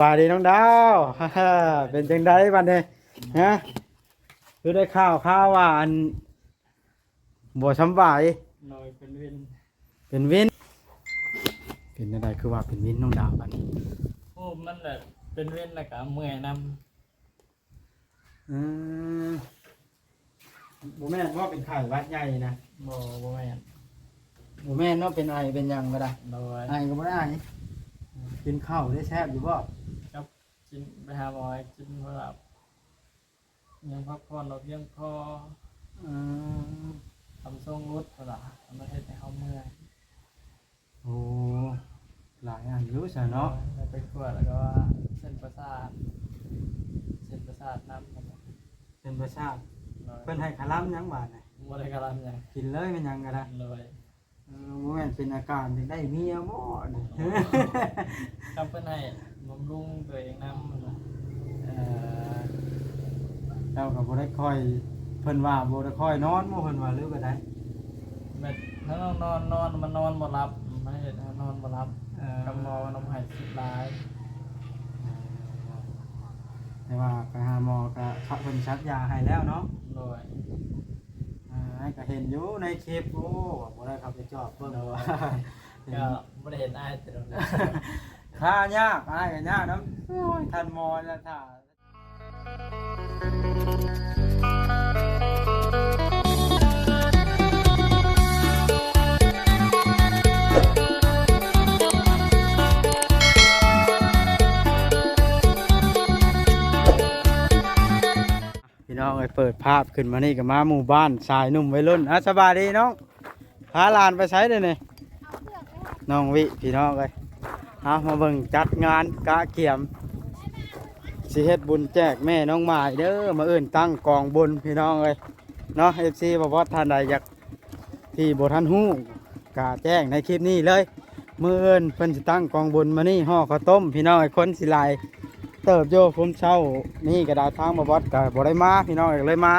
ສະບາຍດີນ້ອງດາວ ເປັນຈັ່ງໃດບັດນີ້? ຮະ ຄືໄດ້ຂ່າວຂ່າວວ່າອັນບໍ່ສຳບາຍ? ໂດຍ ເປັນວິນ ເປັນວິນ ເປັນຈັ່ງໃດຄືວ່າເປັນວິນນ້ອງດາວບັດນີ້? ໂອ້ ມັນແບບເປັນວິນແລ້ວກະເມື່ອຍນຳ. ອືມ ບໍ່ແມ່ນບໍ່ເປັນໄຂ້ຫວັດໃຫຍ່ນະ? ບໍ່ ບໍ່ແມ່ນ ບໍ່ແມ່ນເນາະ ເປັນໄອເປັນຫຍັງກໍໄດ້. ໂດຍ ໄອກໍບໍ່ໄດ້ໄອ. ກິນເຂົ້າໄດ້ແຊບຢູ່ບໍ່? ກັບກິນ ໄປຫາໝໍກິນ ເພາະວ່າຍັງພັກຜ່ອນບໍ່ພຽງພໍ. ອືມ ທຳຊົງຫຼຸດ ເພາະວ່າມັນເຮັດໃຫ້ເຮົາເມື່ອຍ. ໂອ້ ຫຼາຍອັນຢູ່ຊະເນາະ. ໂດຍ ໄປກວດແລ້ວກໍວ່າເສັ້ນປະສາດ ເສັ້ນປະສາດນຳ. ເສັ້ນປະສາດ. ໂດຍ ເພິ່ນໃຫ້ຄາລຳຫຍັງບາດນີ້? ບໍ່ໄດ້ຄາລຳຫຍັງ ກິນເລີຍແມ່ນຫຍັງກໍໄດ້. ໂດຍ ເອີ ບໍ່ແມ່ນເປັນອາການຢາກໄດ້ເມຍບໍ່ນີ້? ກໍເພິ່ນໃຫ້ບຳລຸງຕົວເອງນຳ. ເອີ ເຈົ້າກໍບໍ່ໄດ້ຄ່ອຍ ເພິ່ນວ່າບໍ່ໄດ້ຄ່ອຍນອນບໍ່ ເພິ່ນວ່າ ຫຼືວ່າໃດ? ແບບ ຖ້ານອນ ນອນ ມັນນອນບໍ່ຫຼັບ ມັນເຮັດໃຫ້ນອນບໍ່ຫຼັບ. ເອີ ກັບໝໍນຳໃຫ້ຄິດຫຼາຍ. ເອີ ແຕ່ວ່າໄປຫາໝໍກໍ ເພິ່ນສັກຢາໃຫ້ແລ້ວເນາະ. ໂດຍ ອ້າຍກໍເຫັນຢູ່ໃນຄລິບ. ໂອ້ ບໍ່ໄດ້ເຂົ້າໄປຈອບເບິ່ງ. ໂດຍ ກໍບໍ່ໄດ້ເຫັນອ້າຍແຕ່ດົນ. ຫາຍາກ ອ້າຍກໍຍາກນຳ. ໂອ້ຍ ທ່ານໝໍລະຖ້າ ພີ່ນ້ອງເອີຍ ເປີດພາບຂຶ້ນມານີ້ກໍມາໝູ່ບ້ານຊາຍໜຸ່ມໄວລຸ້ນ. ອ່າ ສະບາຍດີນ້ອງ. ພາຫຼານໄປໃສເດນີ້? ນ້ອງວິ ພີ່ນ້ອງເອີຍ. ເອົາ ມາເບິ່ງຈັດງານກະກຽມ ຊິເຮັດບຸນແຈກແມ່ນ້ອງໝາຍເດີ ມື້ອື່ນຕັ້ງກອງບຸນ ພີ່ນ້ອງເອີຍເນາະ. ເອັຟຊີ ບໍ່ວ່າທ່ານໃດຢາກ ທີ່ບໍ່ທັນຮູ້ ກະແຈ້ງໃນຄລິບນີ້ເລີຍ. ມື້ອື່ນເພິ່ນຊິຕັ້ງກອງບຸນ ມື້ນີ້ຫໍ່ເຂົ້າຕົ້ມ ພີ່ນ້ອງເອີຍ. ຄົນຊິຫຼາຍເຕີບຢູ່. ຄຸມເຊົ້ານີ້ກະດາວທາງບໍ່ບອດກະບໍ່ໄດ້ມາ ພີ່ນ້ອງເອີຍ ເລີຍມາ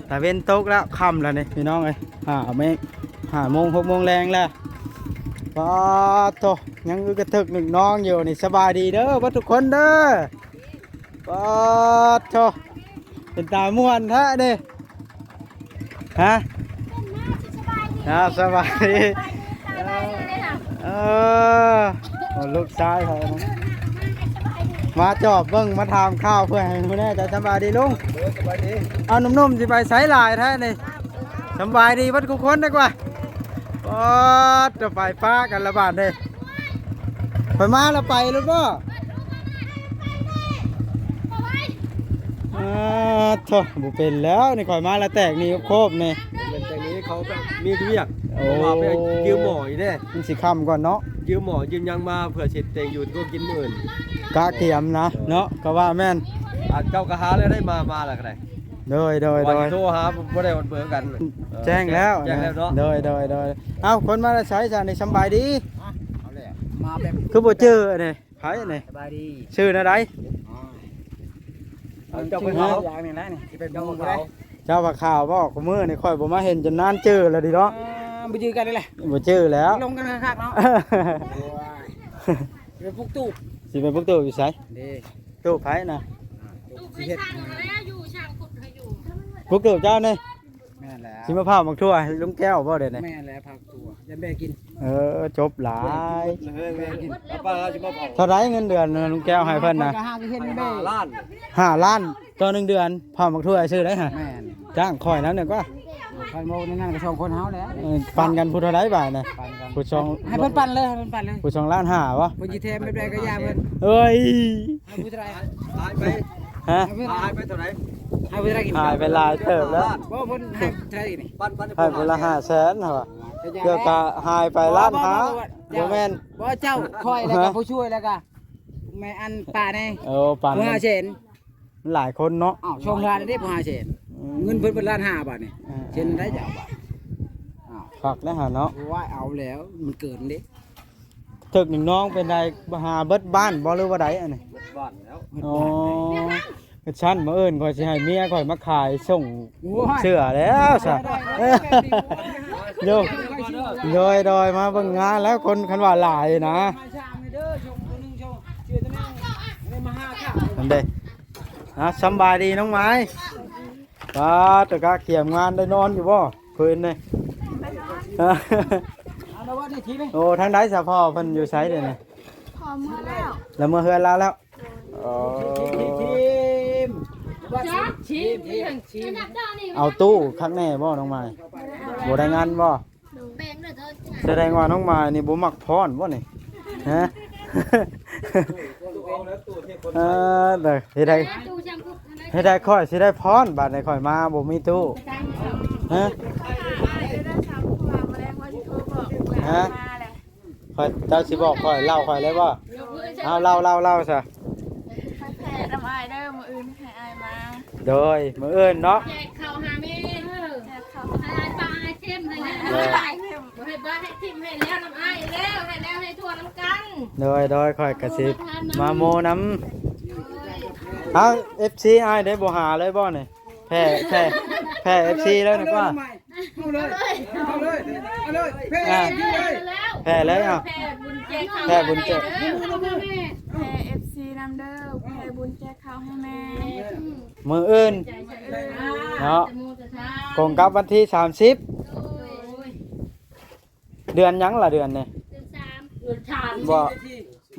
ຕາເວັນຕົກແລ້ວ ຄ່ຳແລ້ວນີ້ ພີ່ນ້ອງເອີຍ. ຫ້າໂມງ ຫ້າໂມງ ຫົກໂມງແລງແລ້ວ. ປາດໂທ້ ຍັງອຶກກະທຶກນຶກນອງຢູ່ນີ້. ສະບາຍດີເດີເບິດທຸກຄົນເດີ. ປາດໂທ້ ເປັນຕາມ່ວນແທ້ເດ້. ຮະ? ອ້າວ ສະບາຍດີ. ເອີ ໂອ້ ລູກຊາຍຂ້ອຍນະ ມາຈອບເບິ່ງ ມາຖາມຂ່າວເພື່ອໃຫ້ຮູ້ແນ່ໃຈ. ສະບາຍດີລຸງ. ເອີ ສະບາຍດີ. ເອົາ ໜຸ່ມໆ ຊິໄປໃສຫຼາຍແທ້ນີ້? ສະບາຍດີເບິດທຸກຄົນດີກວ່າ. ປາດ ຈະໄປປະກັນລະບາດນີ້. ຂ້ອຍມາລະໄປໂລດບໍ່? ອາ ໂທ້ ບໍ່ເປັນແລ້ວນີ້. ຂ້ອຍມາລະແຕກໜີໂຄບນີ້. ບໍ່ແມ່ນແຕກໜີ ເຂົາແບບມີວຽກ. ໂອ້ ເຂົາວ່າໄປຢືມໝໍອີກເດ້. ມັນຊິຄ່ຳກ່ອນເນາະ. ຢືມໝໍຢືມຫຍັງມາ ເພື່ອຊິເຮັດແຕ່ງຢູ່ຕົວະກິນມື້ອື່ນ. ກະກຽມນະເນາະ ກໍວ່າແມ່ນ. ອາ ເຈົ້າກໍຫາແລ້ວໄດ້ ມາ ມາແລ້ວກໍໄດ້. ໂດຍ ໂດຍ ໂດຍ ໂທຫາບໍ່ໄດ້ຮອດເບີກັນ. ເອີ ແຈ້ງແລ້ວ ແຈ້ງແລ້ວເນາະ. ໂດຍ ໂດຍ ໂດຍ. ເອົ້າ ຄົນມາແຕ່ໃສຊະນີ້? ສຳບາຍດີ. ມາແບບ ຄືບໍ່ຈື່ອັນນີ້ ໃຜອັນນີ້? ສະບາຍດີ. ຊື່ແນວໃດ? ເອົາ ເຈົ້າເພິ່ນເອົາຢ່າງນີ້ນະນີ້ ຊິເປັນໝູ່ໄດ້. ເຈົ້າວ່າຂາວບໍ່? ຄູ່ມື້ນີ້ຂ້ອຍບໍ່ມາເຫັນຈົນນານຈື່ແລ້ວເດເນາະ. ອ່າ ບໍ່ຈື່ກັນເລີຍແຫຼະ. ບໍ່ຈື່ແລ້ວ ລົມກັນຄັກໆເນາະ. ໂອ້ຍ ຊິໄປປຸກຕູບ. ຊິໄປປຸກຕູບຢູ່ໃສ? ເດ້ ຕູບໃຜນະ? ຕູບໃຫ້ຊ່າງຫັ້ນແຫຼະ ຢູ່ຊ່າງຂຸດໃຫ້ຢູ່. ປຸກຕູບເຈົ້ານີ້? ແມ່ນແລ້ວ. ຊິມາເຜົາໝາກຖົ່ວໃຫ້ລຸງແກ້ວບໍ່ເດນີ້? ແມ່ນແລ້ວ ເຜົາຖົ່ວ ຢ່າແບກກິນ. ເອີ ຈົບຫຼາຍ. ເອີ ແບກກິນ ເທົ່າໃດເງິນເດືອນລຸງແກ້ວໃຫ້ເພິ່ນນະ? ຫ້າລ້ານ. ຫ້າລ້ານຕໍ່ໜຶ່ງເດືອນ ເຜົາໝາກຖົ່ວຊື່ໄດ້ຫະ? ແມ່ນ. ຈ້າງຂ້ອຍນຳໜຶ່ງກວ່າ. ຄັນບໍ່ນັ້ນກໍສອງຄົນເຮົາແຫຼະ. ເອີ ປັນກັນຜູ້ເທົ່າໃດບາດນະ? ປັນກັນ ຜູ້ສອງ ໃຫ້ເພິ່ນປັນເລີຍ ໃຫ້ເພິ່ນປັນເລີຍ. ຜູ້ສອງລ້ານຫ້າບໍ່? ເພິ່ນຊິແຖມແບບໃດກໍຢ່າເພິ່ນ. ເອີຍ ໃຫ້ຜູ້ເທົ່າໃດ? ຫາຍໄປ. ຮະ? ໃຫ້ຜູ້ເທົ່າໃດ? ຫາຍໄປເທົ່າໃດ? ໃຫ້ຜູ້ເທົ່າໃດກິນ? ຫາຍໄປຫຼາຍເຕີບແລ້ວ. ບໍ່ ເພິ່ນໃຫ້ເທົ່າໃດນີ້? ປັນ ປັນ ໃຫ້ຜູ້ລະຫ້າແສນຫັ້ນວ່າ. ເຈົ້າກໍຫາຍໄປລ້ານຫ້າ. ບໍ່ແມ່ນ ບໍ່ ເຈົ້າ ຂ້ອຍແລ້ວກໍ ຮະ? ຜູ້ຊ່ວຍແລ້ວກໍ ແມ່ອັນປ້າແດ່. ເອີ ປັນ ຜູ້ຫ້າແສນ. ມັນຫຼາຍຄົນເນາະ. ອ້າວ ສອງລ້ານເດ້ ບໍ່ຫ້າແສນ. ອືມ ເງິນເພິ່ນເປັນລ້ານຫ້າບາດນີ້. ອ່າ ເຊັ່ນໃດຈະເອົາບາດ? ອ້າວ ຄັກແລ້ວຫາເນາະ. ໂອ້ຍ ເອົາແລ້ວ ມັນເກີນເດ້. ຖືກໜຶ່ງນ້ອງເປັນໃດ ຫາເບິດບ້ານບໍ່ ຫຼືວ່າໃດອັນນີ້? ເບິດບ້ານແລ້ວ. ອໍ ເບິດບ້ານເດ້. ຊັ້ນມື້ອື່ນຂ້ອຍຊິໃຫ້ເມຍຂ້ອຍມາຂາຍສົ່ງ ໂອ້ຍ ເສື້ອແລ້ວຊະ. ໂດຍ ໂດຍ ໂດຍ ມາເບິ່ງງານແລ້ວ ຄົນຄັນວ່າຫຼາຍນະ. ມາຊ່າງເດີ ສົ່ງຕົວໜຶ່ງ ສົ່ງເສື້ອຕົວໜຶ່ງ ມ ເດ້ ອ່າ ສຳບາຍດີນ້ອງໄມ້ ປ້າດ ຕະກະກຽມງານໄດ້ນອນຢູ່ບໍ່ຄືນນີ້? ໂອ້ ທາງໃດສະພໍ່ເພິ່ນຢູ່ໃສເດນີ້? ພໍ່ເມືອແລ້ວ ລະເມືອເຮືອນລາວແລ້ວ. ໂອ້ ທີມ ທີມ ທີມ ທີມ ທີມ ເອົາຕູ້ຄັກແນ່ບໍ່ນ້ອງໄມ້? ບໍ່ໄດ້ງານບໍ່? ສະແດງວ່ານ້ອງມາຍນີ້ບໍ່ມັກຟ້ອນບໍ່ນີ້? ຮະ? ເອີ ເຮັດໃດ ເຮັດໃດຂ້ອຍຊິໄດ້ຟ້ອນ ບາດນີ້ຂ້ອຍມາບໍ່ມີຕູ້? ຮະ? ຮະ? ຂ້ອຍ ເຈົ້າຊິບອກຂ້ອຍ ເລົ່າຂ້ອຍເລີຍບໍ່? ເອົາ ເລົ່າ ເລົ່າ ເລົ່າຊະ. ແພະນຳອ້າຍເດີ ມື້ອື່ນໃຫ້ອ້າຍມາ. ໂດຍ ມື້ອື່ນເນາະ ແຈກເຂົ້າຫາແມ່ ແຈກເຂົ້າຫາອ້າຍ ປ້າອ້າຍເຄັມໃຫ້ແລ້ວ ໂດຍ ບໍ່ໃຫ້ບ້າໃຫ້ຖິ້ມໃຫ້ແລ້ວນຳອ້າຍແລ້ວ ໃຫ້ແລ້ວໃຫ້ທົ່ວນຳກັນ. ໂດຍ ໂດຍ ຂ້ອຍກະຊິມາໂມນຳ. ເອົາ ເອັຟຊີ ອ້າຍໄດ້ບໍ່ຫາເລີຍບໍ່ນີ້? ແຜ່ ແຜ່ ແຜ່ ເອັຟຊີ ເລີຍນະກວ່າ. ເອົາເລີຍ ເອົາເລີຍ ເອົາເລີຍ ແຜ່ ອ່າ ເລີຍ ແຜ່ເລີຍ ເອົາ ແຜ່ບຸນແຈກເຂົ້າ ແຜ່ບຸນແຈກ ແຜ່ເອັຟຊີນຳເດີ ແຜ່ບຸນແຈກເຂົ້າໃຫ້ແມ່ ມື້ອື່ນເນາະ ກົງກັບວັນທີສາມສິບ. ເດືອນຫຍັງລະເດືອນນີ້? ເດືອນສາມ ເດືອນສາມ ບໍ່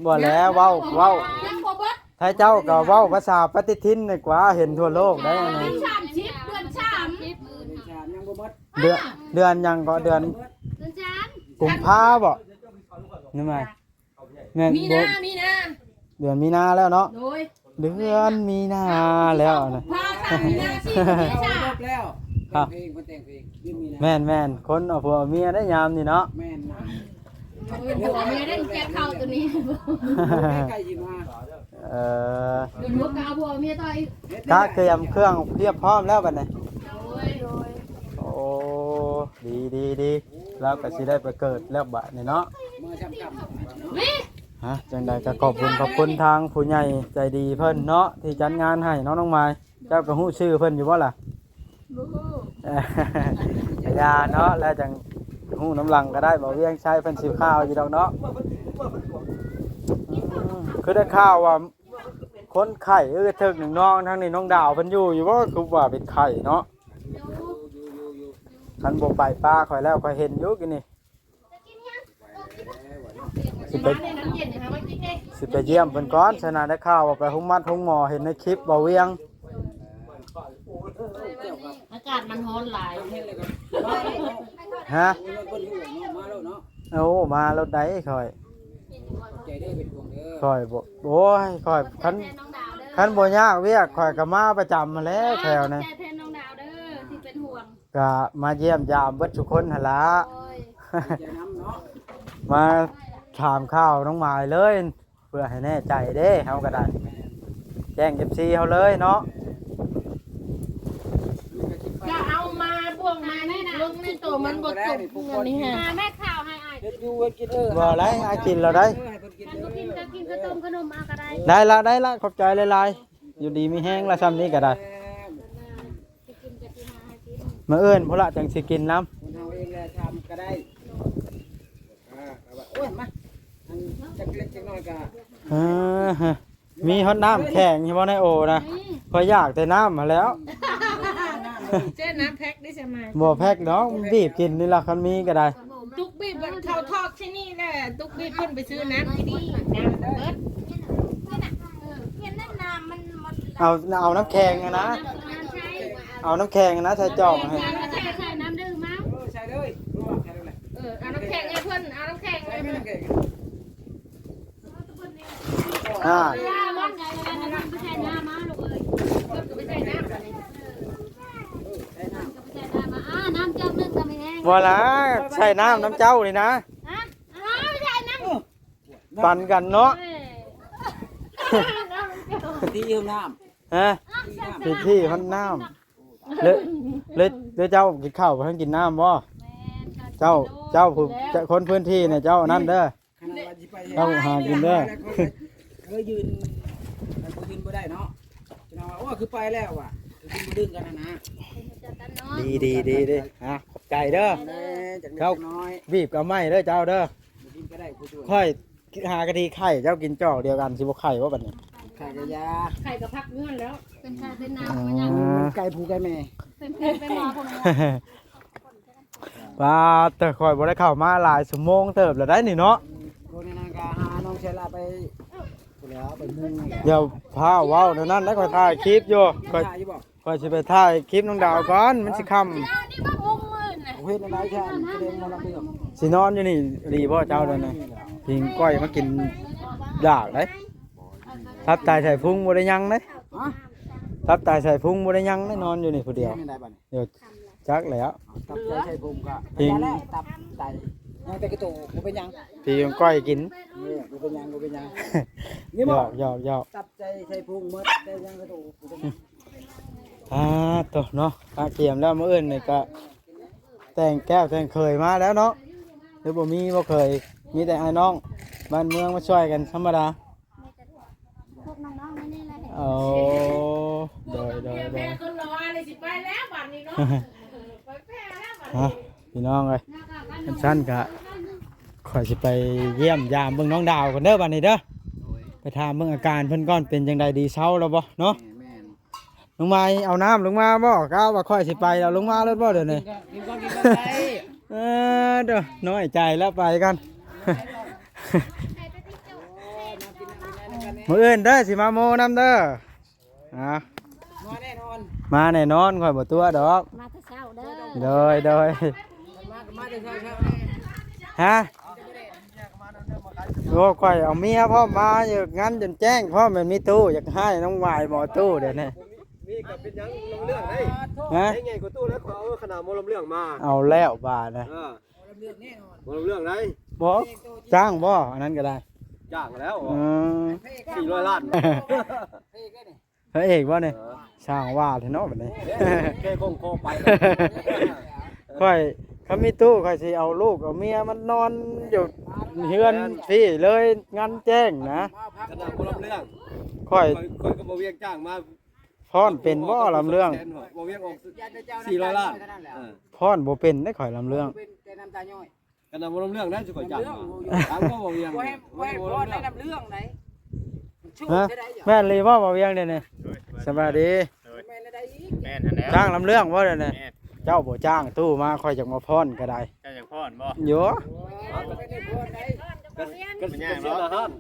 ບໍ່ແລ້ວ ເວົ້າ ເວົ້າ ຍັງບໍ່ເບິດ ໄທເຈົ້າກໍເວົ້າພາສາປະຕິທິນນີ້ກວ່າ ເຫັນທົ່ວໂລກໄດ໋ອັນນີ້. ເດືອນສາມສິບ ເດືອນສາມ ເດືອນ ເດືອນຫຍັງເກາະ? ເດືອນ ເດືອນສາມ ກຸມພາບໍ? ແມ່ນ ມີນາ ມີນາ ເດືອນມີນາແລ້ວເນາະ. ໂດຍ ເດືອນມີນາແລ້ວນະ ພາສາມີນາ ສິບ ເມສາ ແລ້ວ ຮະ ແມ່ນໆ ຄົນເອົາຜົວເອົາເມຍໄດ້ຍາມນີ້ເນາະ. ແມ່ນ ເອີ ຜົວເມຍໄດ້ແຈກເຂົ້າໂຕນີ້ ໃກ້ຊິມາ. ເອີ ເດີນຫົວກະເອົາຜົວເອົາເມຍຕໍ່ອີກ ກະກຽມເຄື່ອງຮຽບພ້ອມແລ້ວບັດນີ້. ໂດຍ ໂອ້ ດີໆໆ ລາວກະຊິໄດ້ໄປເກີດແລ້ວບັດນີ້ເນາະ. ຮະ ຈັ່ງໃດກະຂອບບຸນຂອບຄຸນທາງຜູ້ໃຫຍ່ໃຈດີເພິ່ນເນາະ ທີ່ຈັດງານໃຫ້ເນາະ ນ້ອງມາຍ. ເຈົ້າກະຮູ້ຊື່ເພິ່ນຢູ່ບໍ່ລະ? ບໍ່ຮູ້ ກະຢ່າເນາະ ແລ້ວຈັ່ງຮູ້ນຳຫຼັງກະໄດ້ ບໍ່ວຽງໄຊເພິ່ນຊິຂ່າວຢູ່ດອກເນາະ. ອືມ ຄືໄດ້ຂ່າວວ່າຄົນໄຂ້ ເອີ ເຖິກໜຶ່ງນ້ອງ ທາງນີ້ນ້ອງດາວເພິ່ນຢູ່ຢູ່ບໍ່? ຄືວ່າເປັນໄຂ້ເນາະ. ຄັນບໍ່ໄປປາຂ້ອຍແລ້ວ ຂ້ອຍເຫັນຢູ່ກີ້ນີ້. ຊິໄປ ຊິໄປຢ້ຽມເພິ່ນກ່ອນ ສະນັ້ນໄດ້ຂ່າວວ່າໄປໂຮງໝັດໂຮງໝໍ ເຫັນໃນຄລິບບໍ່ວຽງ. ອາກາດມັນຮ້ອນຫຼາຍ. ຮະ? ໂອ້ ມາລົດໃດຂ້ອຍ ຂ້ອຍບໍ່ ໂອ້ຍ ຂ້ອຍ ຄັນ ຄັນບໍ່ຍາກວຽກ ຂ້ອຍກະມາປະຈຳຫັ້ນແຫຼະ ແຖວນີ້. ກະມາຢ້ຽມຢາມເບິດທຸກຄົນຫັ້ນລະ ມາຖາມຂ່າວນ້ອງໝາຍເລີຍ ເພື່ອໃຫ້ແນ່ໃຈເດ້ ເຮົາກະໄດ້ ແຈ້ງເອັຟຊີເຮົາເລີຍເນາະ. ກະເອົາມາບ່ວງມານີ້ນະ ລົງໃນໂຕມັນບໍ່ຕົກ ອັນນີ້ຫາ ແມ່ຂ່າວໃຫ້ອ້າຍກິນ ບໍ່ໄດ້ ອ້າຍກິນແລ້ວໄດ໋. ຄັນບໍ່ກິນກະກິນເຂົ້າຕົ້ມເຂົ້າໜົມເອົາກະໄດ້. ໄດ້ລະ ໄດ້ລະ ຂອບໃຈຫຼາຍໆ ຢູ່ດີມີແຮງລະ ຊ່ຳນີ້ກະໄດ້. ມື້ອື່ນພຸ້ນລະຈັ່ງຊິກິນນຳ ຄົນເຮົາເອງແຫຼະ ຖາມກະໄດ້. ອ່າ ໂອ້ຍ ມາ ອັນຈັກເລັກຈັກນ້ອຍກະ ເອີ ມີຮອດນ້ຳແຂງຢູ່ບໍ່ໃນໂອນະ? ຂ້ອຍຢາກແຕ່ນ້ຳຫັ້ນແຫຼ້ວ. ເຈົ້າ ນ້ຳແພັກໄດ້ສະໄໝ ບໍ່ແພັກດອກ ບີບກິນນີ້ລະ ຄັນມີກະໄດ້. ຕຸກບີບເຂົ້າທອກທີ່ນີ້ແຫຼະ ຕຸກບີບເພິ່ນໄປຊື້ນ້ຳທີ່ນີ້ ນ້ຳເບິດ. ເອົາ ເອົານ້ຳແຂງຫັ້ນນະ ເອົານ້ຳແຂງຫັ້ນນະ ໃສ່ຈອກໃຫ້ ໃສ່ນ້ຳດື່ມເອົາ ເອີ ເອົານ້ຳແຂງໃຫ້ເພິ່ນ ເອົານ້ຳແຂງໃຫ້ເພິ່ນ. ອ່າ ບໍ່ລະ ໃສ່ນ້ຳນຳເຈົ້ານີ້ນະ ປັນກັນເນາະ. ທີ່ເອີມນ້ຳ ຮະ ທີ່ເອີມນ້ຳ ທີ່ເອີມນ້ຳ ເລີຍ ເລີຍ ເລີຍເຈົ້າກິນເຂົ້າບໍ່ທັນກິນນ້ຳບໍ່? ແມ່ນ ເຈົ້າ ເຈົ້າຜູ້ ຄົນພື້ນທີ່ນີ້ເຈົ້ານັ້ນເດີ ເຈົ້າຫາກິນເດີ. ເຄີຍຢືນ ເຄີຍຢືນບໍ່ໄດ້ເນາະ ພີ່ນ້ອງວ່າ ໂອ້ ຄືໄປແລ້ວວ່າ ຄືກິນບໍ່ດື່ມກັນຫັ້ນນະ. ດີ ດີ ດີ ດີ ຮະ ຂອບໃຈເດີ ເຈົ້າບີບກະໄມ້ເດີເຈົ້າເດີ. ຂ້ອຍຫາກະດີໄຂ່ ເຈົ້າກິນຈອກດຽວກັນ ຊິບໍ່ໄຂ່ບໍ່ບັດນີ້? ໄຂ່ກະຢາ ໄຂ່ກະພັກເຮືອນແລ້ວ ເປັນຊາເປັນນາ ອໍ ມັນຍັງ ມັນໄກ່ຜູ້ໄກ່ແມ່ ເປັນເພນເປັນໝໍພຸ້ນ ປາດເຕີ ຂ້ອຍບໍ່ໄດ້ເຂົ້າມາຫຼາຍຊົ່ວໂມງເຕີບແລ້ວໄດ໋ນີ້ເນາະ. ພວກນີ້ນະກະຫານ້ອງເຊລາໄປພຸ້ນແລ້ວ ໄປມຸງ. ຢ່າພາເວົ້າແນວນັ້ນໄດ໋ ຂ້ອຍຖ່າຍຄລິບຢູ່ ຂ້ອຍ ຂ້ອຍຊິໄປຖ່າຍຄລິບນ້ອງດາວກ່ອນ ມັນຊິຄ່ຳ. ເຮັດແນວໃດແທ້ ຊິນອນຢູ່ນີ້ດີບໍ່ເຈົ້າດຽວນີ້? ພິງກ້ອຍມາກິນຢາກໄດ໋. ຕັບໄຕໄສ້ພຸງບໍ່ໄດ້ຍັງເດ້ ຕັບໄຕໄສ້ພຸງບໍ່ໄດ້ຍັງເດ້ ນອນຢູ່ນີ້ຜູ້ດຽວ. ຈັກແລ້ວ ຕັບໄຕໄສ້ພຸງກໍ ພິງ ຕັບໄຕ ຍັງແຕ່ກະໂຕບໍ່ເປັນຫຍັງ ພິງກ້ອຍກິນ ເອີ ບໍ່ເປັນຫຍັງ ບໍ່ເປັນຫຍັງ. ນີ້ບໍ່ ຢອກໆໆ ຕັບໄຕໄສ້ພຸງໝົດ ແຕ່ຍັງກະໂຕບໍ່ເປັນຫຍັງ. ອ່າ ໂຕເນາະ ກະກຽມແລ້ວ ມື້ອື່ນນີ້ກະແຕ່ງແກ້ວແຕ່ງເຂີຍມາແລ້ວເນາະ. ຫຼືບໍ່ມີບໍ່ເຂີຍ ມີແຕ່ອ້າຍນ້ອງບ້ານເມືອງມາຊ່ວຍກັນທຳມະດາ. ພວກນ້ອງໆນີ້ແຫຼະ ໂອ້ ໂດຍໆໆ ແມ່ຂຶ້ນລະວ່ານີ້ຊິໄປແລ້ວບັດນີ້ເນາະ ໄປແພ້ແລ້ວບັດນີ້. ຮະ ພີ່ນ້ອງເອີຍ ຄັນຊັ້ນກະຂ້ອຍຊິໄປຢ້ຽມຢາມເບິ່ງນ້ອງດາວກ່ອນເດີບັດນີ້ເດີ. ໄປຖາມເບິ່ງອາການເພິ່ນກ່ອນ ເປັນຈັ່ງໃດ ດີເຊົາແລ້ວບໍ່ເນາະ? ແມ່ນໆ ນ້ອງໄມເອົານ້ຳລົງມາບໍ່? ກະວ່າຂ້ອຍຊິໄປແລ້ວ ລົງມາໂລດບໍ່ດຽວນີ້? ກິນກ່ອນ ກິນກ່ອນ ກິນກ່ອນໄດ້. ເອີ ເດີ ນ້ອຍໃຈແລ້ວ ໄປກ່ອນ. ມື້ອື່ນເດີ ຊິມາໂມນຳເດີ. ອ່າ ມາແນ່ນອນ ມາແນ່ນອນ ຂ້ອຍບໍ່ຕົວະດອກ. ມາແຕ່ເຊົ້າເດີ. ໂດຍໆ ມາ ມາແຕ່ເຊົ້າໆ ຮະ. ໂອ້ ຂ້ອຍເອົາເມຍພ້ອມມາຢູ່ງານຈົນແຈ້ງພ້ອມ ແມ່ນມີຕູ້ ຢາກໃຫ້ນ້ອງວາຍບໍ່ຕູ້ດຽວນີ້. ມີກໍເປັນຫຍັງ ບໍ່ເລື່ອງໃດ. ຮະ ໃຫຍ່ກວ່າຕູ້ແລ້ວ ຂ້ອຍເອົາຂະໜາດໝໍລຳເລື່ອງມາ. ເອົາແລ້ວບາດນະ. ເອີ ໝໍລຳເລື່ອງໃດ. ບໍ່ ຈ້າງບໍ່ ອັນນັ້ນກໍໄດ້. ຈ້າງແລ້ວ. ເອີ ສີ່ຮ້ອຍລ້ານ. ພະເອກບໍ່ນີ້? ເອີ ຊ່າງວ່າແທ້ເນາະບັດນີ້ ແກ້ຄົງຄໍໄປ. ຂ້ອຍ ຄັນມີຕູ້ ຂ້ອຍຊິເອົາລູກເອົາເມຍມານອນຢູ່ເຮືອນພີ້ເລີຍ ງານແຈ້ງນະ. ຂະໜາດໝໍລຳເລື່ອງ ຂ້ອຍ ຂ້ອຍ ຂ້ອຍກໍບໍ່ວຽງຈ້າງມາ. ຟ້ອນເປັນບໍ່ລຳເລື່ອງ? ບໍ່ວຽງອອກສີ່ຮ້ອຍລ້ານ. ເອີ ຟ້ອນບໍ່ເປັນເດ້ຂ້ອຍລຳເລື່ອງ. ເປັນແຕ່ນ້ຳຕາຍ້ອຍ. ຄັນວ່າບໍ່ລຳເລື່ອງໄດ້ ຊິຂ້ອຍຈ້າງມາ. ຖາມວ່າບໍ່ວຽງ ບໍ່ໃຫ້ ບໍ່ໃຫ້ຟ້ອນໃນລຳເລື່ອງໃດ. ຮະ ແມ່ນອີ່ຫຼີບໍ່ ບໍ່ວຽງດຽວນີ້? ສະບາຍດີ. ແມ່ນອັນໃດອີກ? ແມ່ນຫັ້ນແຫຼະ ຈ້າງລຳເລື່ອງບໍ່ດຽວນີ້? ແມ່ນ. ເຈົ້າບໍ່ຈ້າງຕູ້ມາ ຂ້ອຍຈັ່ງມາຟ້ອນກໍໄດ້. ເຈົ້າຢາກຟ້ອນບໍ່? ໂຢ ກໍ ກໍເສຍອາຫານ.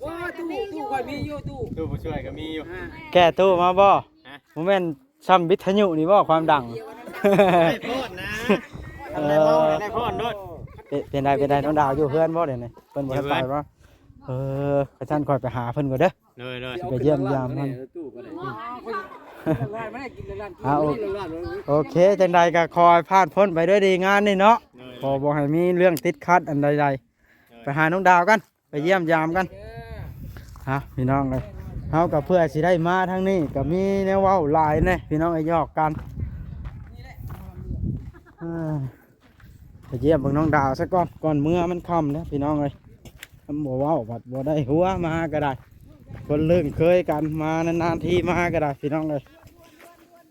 ໂອ້ ຕູ້ ຕູ້ຂ້ອຍມີຢູ່ຕູ້. ຕູ້ຜູ້ຊ່ວຍກໍມີຢູ່. ແກ້ຕູ້ມາບໍ່? ບໍ່ແມ່ນຊ່ຳວິດທະຍຸນີ້ບໍ່ ຄວາມດັງ? ໄດ້ໂພດນະ. ເອີ ໄດ້ໂພດໂລດ. ເປັນ ເປັນໃດ ເປັນໃດ ນ້ອງດາວຢູ່ເຮືອນບໍ່ດຽວນີ້? ເພິ່ນບໍ່ທັນໄປບໍ່? ເອີ ຄັນຊັ້ນຂ້ອຍໄປຫາເພິ່ນກ່ອນເດີ. ໂດຍໆ ຊິໄປຢ້ຽມຢາມເພິ່ນ. ອ່າ ໂອ ໂອເຄ ຈັ່ງໃດກໍຂໍໃຫ້ຜ່ານພົ້ນໄປດ້ວຍດີງານນີ້ເນາະ. ໂດຍໆ ຂໍບໍ່ໃຫ້ມີເລື່ອງຕິດຂັດອັນໃດໆ. ໂດຍ ໄປຫານ້ອງດາວກັນ. ໄປຢ້ຽມຢາມກັນ. ເອີ ເອົາ ພີ່ນ້ອງເອີຍ ເຮົາກໍເພື່ອຊິໄດ້ມາທາງນີ້ ກໍມີແນວເວົ້າຫຼາຍແດ່ ພີ່ນ້ອງເອີຍ ຫຍອກກັນ. ເອີ ໄປຢ້ຽມເບິ່ງນ້ອງດາວຊະກ່ອນ ກ່ອນເມືອມັນຄ່ຳເດີ ພີ່ນ້ອງເອີຍ. ຄັນບໍ່ເວົ້າບັດບໍ່ໄດ້ຫົວ ມາກໍໄດ້ ຄົນລຶ້ງເຄີຍກັນ ມານານໆທີມາກໍໄດ້ ພີ່ນ້ອງເອີຍ.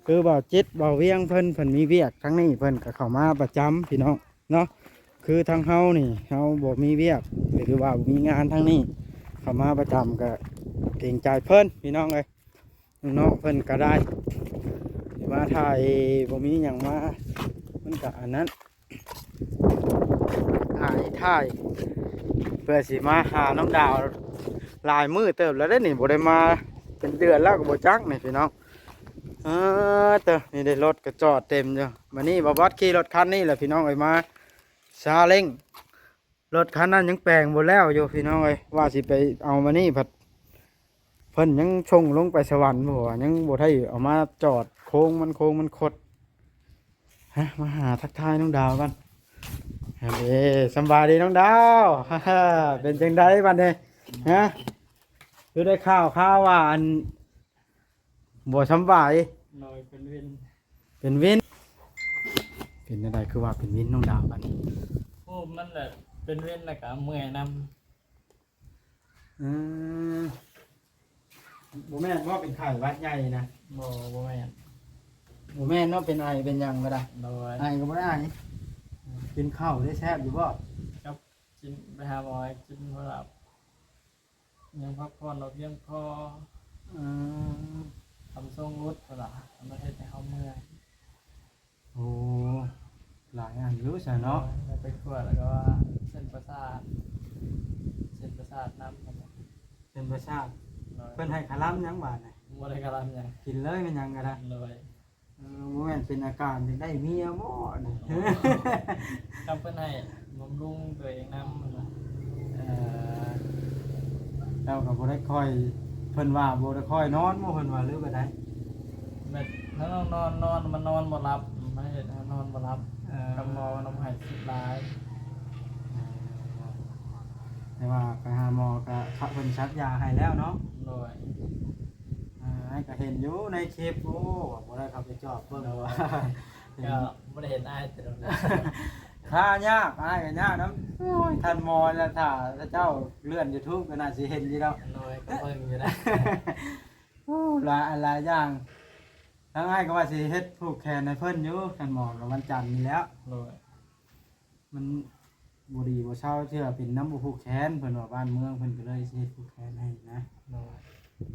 ຄືບ່າວຈິດ ບ່າວວຽງເພິ່ນ ເພິ່ນມີວຽກທາງນີ້ ເພິ່ນກໍເຂົ້າມາປະຈຳ ພີ່ນ້ອງ. ເນາະ ຄືທາງເຮົານີ້ ເຮົາບໍ່ມີວຽກ ຫຼືວ່າບໍ່ມີງານທາງນີ້ ເຂົ້າມາປະຈຳກໍເກງໃຈເພິ່ນ ພີ່ນ້ອງເອີຍ. ນ້ອງເພິ່ນກໍໄດ້ ຊິມາຖ່າຍ ບໍ່ມີຫຍັງມາ ມັນກໍອັນນັ້ນ ອາຍຖ່າຍ ເພື່ອຊິມາຫານ້ອງດາວ ຫຼາຍມື້ເຕີບແລ້ວເດ້ນີ້ ບໍ່ໄດ້ມາເປັນເດືອນແລ້ວກໍບໍ່ຈັກນີ້ ພີ່ນ້ອງ. ເອີ ເຕີ ນີ້ເດ້ ລົດກໍຈອດເຕັມຢູ່. ບັດນີ້ບ່າວບອດຂີ່ລົດຄັນນີ້ແຫຼະ ພີ່ນ້ອງເອີຍ ມາ ຊາເລັງ ລົດຄັນນັ້ນຍັງແປງບໍ່ແລ້ວຢູ່ ພີ່ນ້ອງເອີຍ. ວ່າຊິໄປເອົາມານີ້ ພັດເພິ່ນຍັງສົ່ງລົງໄປສະຫວັນ ເພາະວ່າຍັງບໍ່ໄດ້ເອົາມາຈອດ ໂຄ້ງມັນ ໂຄ້ງມັນຄົດ. ຮະ ມາຫາທັກທາຍນ້ອງດາວກ່ອນ. ເອີ ສຳບາຍດີນ້ອງດາວ. ເປັນຈັ່ງໃດບັດນີ້? ຮະ ຄືໄດ້ຂ່າວ ຂ່າວວ່າອັນ ບໍ່ສຳບາຍ. ໂດຍ ເປັນວິນ ເປັນວິນ. ເປັນຈັ່ງໃດຄືວ່າເປັນວິນນ້ອງດາວບັດນີ້? ໂອ້ ມັນແບບເປັນວິນແລ້ວກໍເມື່ອຍນຳ. ອືມ ບໍ່ແມ່ນບໍ່ເປັນໄຂ້ຫວັດໃຫຍ່ນະ? ບໍ່ ບໍ່ແມ່ນ. ບໍ່ແມ່ນເນາະ ເປັນໄອເປັນຫຍັງກໍໄດ້. ໂດຍ ໄອກໍບໍ່ໄດ້ໄອ. ກິນເຂົ້າໄດ້ແຊບຢູ່ບໍ່? ກັບກິນ ໄປຫາໝໍກິນບໍ່ຫຼັບ. ຍັງພັກຜ່ອນບໍ່ພຽງພໍ. ອືມ ຄຳຊົງຫຼຸດພຸ້ນລະ ມັນເຮັດໃຫ້ເຮົາເມື່ອຍ. ໂອ້ ຫຼາຍອັນຢູ່ຊັ້ນເນາະ. ໂດຍ ໄປກວດແລ້ວກໍວ່າເສັ້ນປະສາດ ເສັ້ນປະສາດນຳ. ເສັ້ນປະສາດ. ໂດຍ ເພິ່ນໃຫ້ຄາລຳຫຍັງບາດນີ້? ບໍ່ໄດ້ຄາລຳຫຍັງ ກິນເລີຍແມ່ນຫຍັງກໍໄດ້. ໂດຍ ເອີ ບໍ່ແມ່ນເປັນອາການຢາກໄດ້ເມຍບໍ່ນີ້? ໂອ້ ຄັນເພິ່ນໃຫ້ບຳລຸງຕົວເອງນຳຫັ້ນນະ. ເອີ ເຈົ້າກໍບໍ່ໄດ້ຄ່ອຍ ເພິ່ນວ່າບໍ່ໄດ້ຄ່ອຍນອນບໍ່ ເພິ່ນວ່າ ຫຼືແບບໃດ? ແບບ ຖ້ານອນ ນອນ ມັນນອນບໍ່ຫຼັບ ມັນເຮັດໃຫ້ນອນບໍ່ຫຼັບ. ເອີ ຄັນໝໍນຳໃຫ້ຄິດຫຼາຍ. ເອີ ແຕ່ວ່າໄປຫາໝໍກໍ ເພິ່ນສັກຢາໃຫ້ແລ້ວເນາະ. ໂດຍ ອ່າ ອ້າຍກໍເຫັນຢູ່ໃນຄລິບ. ໂອ້ ບໍ່ໄດ້ເຂົ້າໄປຈອບເບິ່ງ. ໂດຍ ວ່າ ກໍບໍ່ໄດ້ເຫັນອ້າຍແຕ່ດົນແລ້ວ. ຖ້າຍາກ ອ້າຍກໍຍາກນຳ. ໂອ້ຍ ທ່ານໝໍລະ ຖ້າເຈົ້າເລື່ອນ YouTube ກໍໜ້າຊິເຫັນຢູ່ດອກ. ໂດຍ ກໍເບິ່ງຢູ່ນະ. ໂອ້ ຫຼາຍ ຫຼາຍຢ່າງ. ທາງອ້າຍກໍວ່າຊິເຮັດຜູກແຂນໃຫ້ເພິ່ນຢູ່ ທ່ານໝໍ ກໍວັນຈັນນີ້ແຫຼ້ວ. ໂດຍ ມັນບໍ່ດີບໍ່ເຊົາເທື່ອ ເປັນນຳບໍ່ຜູກແຂນ ເພິ່ນວ່າບ້ານເມືອງເພິ່ນກໍເລີຍຊິເຮັດຜູກແຂນໃຫ້ນະ. ໂດຍ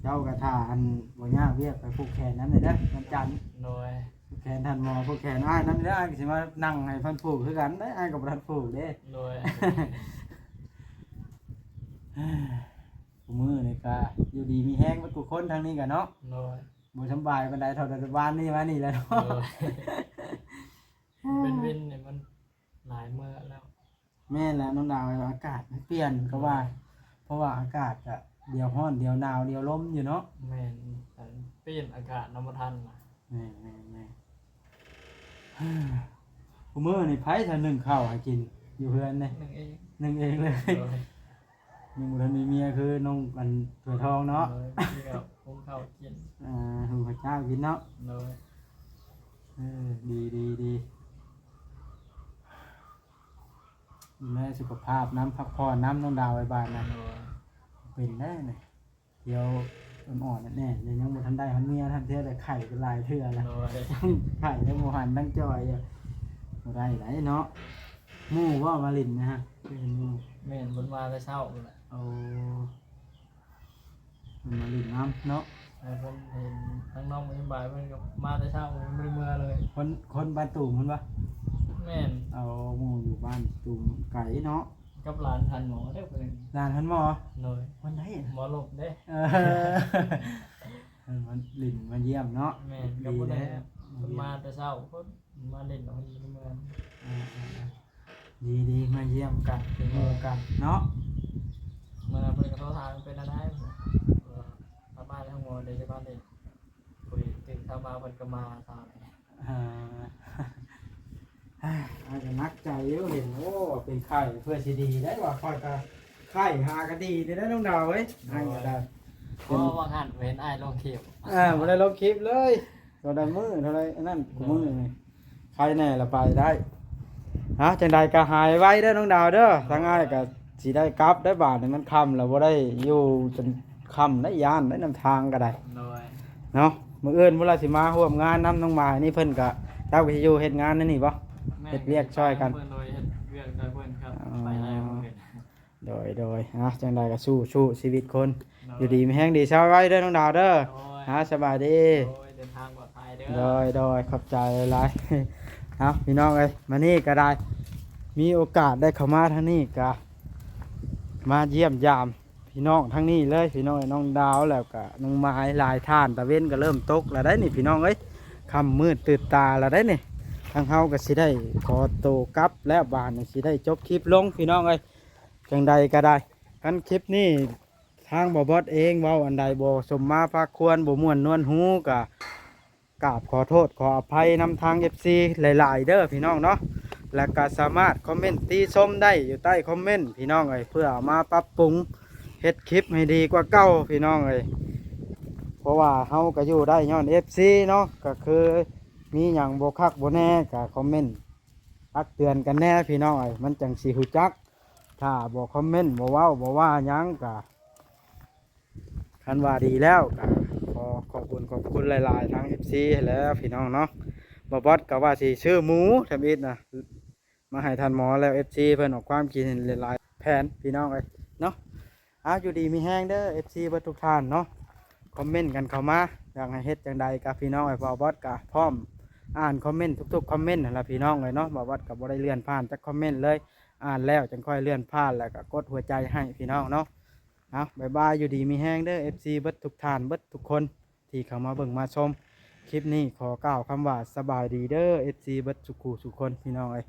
ເຈົ້າກໍຖ້າອັນບໍ່ຍາກວຽກໄປຜູກແຂນນຳເດີ ວັນຈັນ. ໂດຍ ຜູກແຂນທ່ານໝໍ ຜູກແຂນອ້າຍນຳເດີ ອ້າຍກໍຊິມານັ່ງໃຫ້ເພິ່ນຜູກຄືກັນເດ້ ອ້າຍກໍບໍ່ທັນຜູກເດ້. ໂດຍ ມື້ນີ້ກໍຢູ່ດີມີແຮງເບິດທຸກຄົນທາງນີ້ກໍເນາະ. ໂດຍ ບໍ່ສຳບາຍປານໃດເທົ່າແຕ່ວານນີ້ມານີ້ແຫຼະເນາະ. ໂດຍ ເປັນວິນນີ້ມັນ ຫຼາຍມື້ແລ້ວ. ແມ່ນແຫຼະນ້ອງດາວ ອາກາດມັນປ່ຽນກໍວ່າ ໂດຍ ເພາະວ່າອາກາດກະດຽວຮ້ອນ ດຽວໜາວ ດຽວລົມຢູ່ເນາະ. ແມ່ນ ອັນປ່ຽນອາກາດນຳບໍ່ທັນນະ. ແມ່ນໆໆ ຄູ່ມື້ນີ້ໃຜຊະໜຶ້ງເຂົ້າໃຫ້ກິນຢູ່ເຮືອນນີ້? ໜຶ້ງເອງ ໜຶ້ງເອງເລີຍ. ໂດຍ ຍັງບໍ່ທັນມີເມຍຄືນ້ອງອັນຖ້ວຍທອງເນາະ. ໂດຍ ມີແຕ່ຫຸງເຂົ້າກິນ ອ່າ ຫຸງເຂົ້າເຈົ້າກິນເນາະ. ໂດຍ ເອີ ດີໆໆ ດູແລສຸຂະພາບນຳ ພັກຜ່ອນນຳນ້ອງດາວໄວ້ບາດນະ. ໂດຍ ເປັນແດ່ນີ້ ດຽວອ່ອນໆແນ່ໆ ຍັງບໍ່ທັນໄດ້ຮອດເມຍ ທັນເທື່ອໄດ້ໄຂ້ໄປຫຼາຍເທື່ອແລ້ວ. ໂດຍ ໄຂ້ທັງບໍ່ຫັນທັງຈ່ອຍຢູ່ ບໍ່ໄດ້ໄດ໋ເນາະ. ໝູ່ບໍ່ມາຫຼິ້ນນະຮະ? ເປັນໝູ່. ແມ່ນ ເພິ່ນມາແຕ່ເຊົ້າພຸ້ນແຫຼະ. ໂອ້ ເພິ່ນມາຫຼິ້ນນຳເນາະ. ເອີ ເພິ່ນເຫັນທາງນ້ອງບໍ່ສະບາຍ ເພິ່ນກໍມາແຕ່ເຊົ້າ ຍັງບໍ່ໄດ້ເມືອເລີຍ. ຄົນ ຄົນບ້ານຕູມພຸ້ນບໍ່? ແມ່ນ. ເອົາ ໝູ່ຢູ່ບ້ານຕູມໄກເນາະ. ກັບຫຼານທ່ານໝໍເດ້ເພິ່ນ. ຫຼານທ່ານໝໍ? ໂດຍ. ຄົນໃດ? ໝໍຫຼົບເດ້. ເອີ ເພິ່ນມາຫຼິ້ນມາຢ້ຽມເນາະ. ແມ່ນ. ດີແລ້ວ ເພິ່ນມາແຕ່ເຊົ້າ ເພິ່ນມາຫຼິ້ນ ເພິ່ນບໍ່ໄດ້ເມືອ. ເອີໆໆ ດີໆ ມາຢ້ຽມກັນ ເປັນໝູ່ກັນເນາະ. ມື້ນັ້ນເພິ່ນກໍໂທຖາມເປັນແນວໃດ ເອີ ມາບ້ານທາງໝໍເດ້ ຢູ່ບ້ານເດ້ ຄຸຍຕື່ນເຊົ້າມາເພິ່ນກໍມາຊາວນີ້. ອ່າ ອ້າຍກໍໜັກໃຈຢູ່ ເຫັນ ໂອ້ ເປັນໄຂ້ ເພື່ອຊິດີໄດ໋ ວ່າຂ້ອຍກໍໄຂ້ຫາກໍດີເດ້ນ້ອງດາວເອີຍ. ໂດຍ ອ້າຍກໍໄດ້ ເພາະວ່າຫັ້ນເຫັນອ້າຍລົງຄລິບ ເອີ ບໍ່ໄດ້ລົງຄລິບເລີຍ ບໍ່ໄດ້ມື້ເທົ່າໃດ ອັນນັ້ນ ໂດຍ ມື້ນີ້ ໄຄແນ່ລະໄປໄດ້. ເອົາ ຈັ່ງໃດກໍຫາຍໄວເດີນ້ອງດາວເດີ. ໂດຍ ທາງອ້າຍກໍຊິໄດ້ກັບໄດ້ບາດນີ້ ມັນຄ່ຳແລ້ວ ບໍ່ໄດ້ຢູ່ຈົນຄ່ຳໄດ໋ ຢ້ານໄດ໋ ນຳທາງກໍໄດ້. ໂດຍ ເນາະ ມື້ອື່ນພຸ້ນລະຊິມາຮ່ວມງານນຳນ້ອງໝາຍນີ້ ເພິ່ນກໍ ເຈົ້າກໍຊິຢູ່ເຮັດງານໃນນີ້ບໍ່? ແມ່ນ ເຮັດວຽກຊ່ອຍກັນ ເພິ່ນ. ໂດຍ ເຮັດວຽກຊ່ອຍເພິ່ນຄັບ. ອໍ ໄປໄດ້ມື້ອື່ນ. ໂດຍ ໂດຍ ອ່ະ ຈັ່ງໃດກໍສູ້ໆ ຊີວິດຄົນ. ໂດຍ ຢູ່ດີມີແຮງ ດີເຊົາໄວເດີນ້ອງດາວເດີ. ໂດຍ ອ່ະ ສະບາຍດີ. ໂດຍ ເດີນທາງປອດໄພເດີ. ໂດຍ ໂດຍ ຂອບໃຈຫຼາຍໆ. ເອົາ ພີ່ນ້ອງເອີຍ ມານີ້ກໍໄດ້ ມີໂອກາດໄດ້ເຂົ້າມາທາງນີ້ກໍມາຢ້ຽມຢາມພີ່ນ້ອງທາງນີ້ເລີຍ ພີ່ນ້ອງເອີຍ. ນ້ອງດາວ ແລ້ວກໍນ້ອງໝາຍ ຫຼາຍທ່ານ ຕາເວັນກໍເລີ່ມຕົກແລ້ວໄດ໋ນີ້ ພີ່ນ້ອງເອີຍ ຄ່ຳມືດຕື່ນຕາແລ້ວໄດ໋ນີ້. ທາງເຮົາກໍຊິໄດ້ຂໍໂຕກັບແລ້ວ ບາດນີ້ຊິໄດ້ຈົບຄລິບລົງ ພີ່ນ້ອງເອີຍ. ຈັ່ງໃດກໍໄດ້ ຄັນຄລິບນີ້ທາງບໍ່ບອດເອງເວົ້າອັນໃດບໍ່ສົມມາພາຄວນ ບໍ່ມ່ວນນວນຫູ ກໍກາບຂໍໂທດຂໍອະໄພນຳທາງເອັຟຊີຫຼາຍໆເດີພີ່ນ້ອງເນາະ. ແລ້ວກໍສາມາດຄອມເມັນຕິຊົມໄດ້ຢູ່ໃຕ້ຄອມເມັນພີ່ນ້ອງເອີຍ ເພື່ອເອົາມາປັບປຸງເຮັດຄລິບໃຫ້ດີກວ່າເກົ່າພີ່ນ້ອງເອີຍ. ເພາະວ່າເຮົາກໍຢູ່ໄດ້ຍ້ອນເອັຟຊີເນາະ ກໍຄືມີຫຍັງບໍ່ຄັກບໍ່ແນ່ກໍຄອມເມັນຕັກເຕືອນກັນແນ່ພີ່ນ້ອງເອີຍ ມັນຈັ່ງຊິຮູ້ຈັກ. ຖ້າບໍ່ຄອມເມັນ ບໍ່ເວົ້າ ບໍ່ວ່າຫຍັງ ກະຄັນວ່າດີແລ້ວ ກະຂໍຂອບຄຸນ ຂອບຄຸນຫຼາຍໆ ທາງເອັຟຊີແລ້ວພີ່ນ້ອງເນາະ. ບໍ່ບອດກະວ່າຊິຊື້ໝູທຳອິດນະ ມາໃຫ້ທ່ານໝໍແລ້ວ ເອັຟຊີເພິ່ນອອກຄວາມຄິດເຫັນຫຼາຍໆແຜນພີ່ນ້ອງເອີຍເນາະ. เอา อยู่ดีมีแฮงเด้อ เอฟซี เบิดทุกท่านเนาะ คอมเมนต์กันเข้ามา อยากให้เฮ็ดจั่งใดกะพี่น้องเอ้ย บ่าวบอสกะพร้อมอ่านคอมเมนต์ทุกๆ คอมเมนต์นั่นล่ะพี่น้องเอ้ยเนาะ บ่าวบอสกะบ่ได้เลื่อนผ่านจักคอมเมนต์เลย อ่านแล้วจั่งค่อยเลื่อนผ่าน แล้วกะกดหัวใจให้พี่น้องเนาะ เอา บ๊ายบาย อยู่ดีมีแฮงเด้อ เอฟซี เบิดทุกท่าน เบิดทุกคน ที่เข้ามาเบิ่งมาชม คลิปนี้ขอกล่าวคำว่าสบายดีเด้อ เอฟซี เบิดสุขูสุคนพี่น้องเอ้ย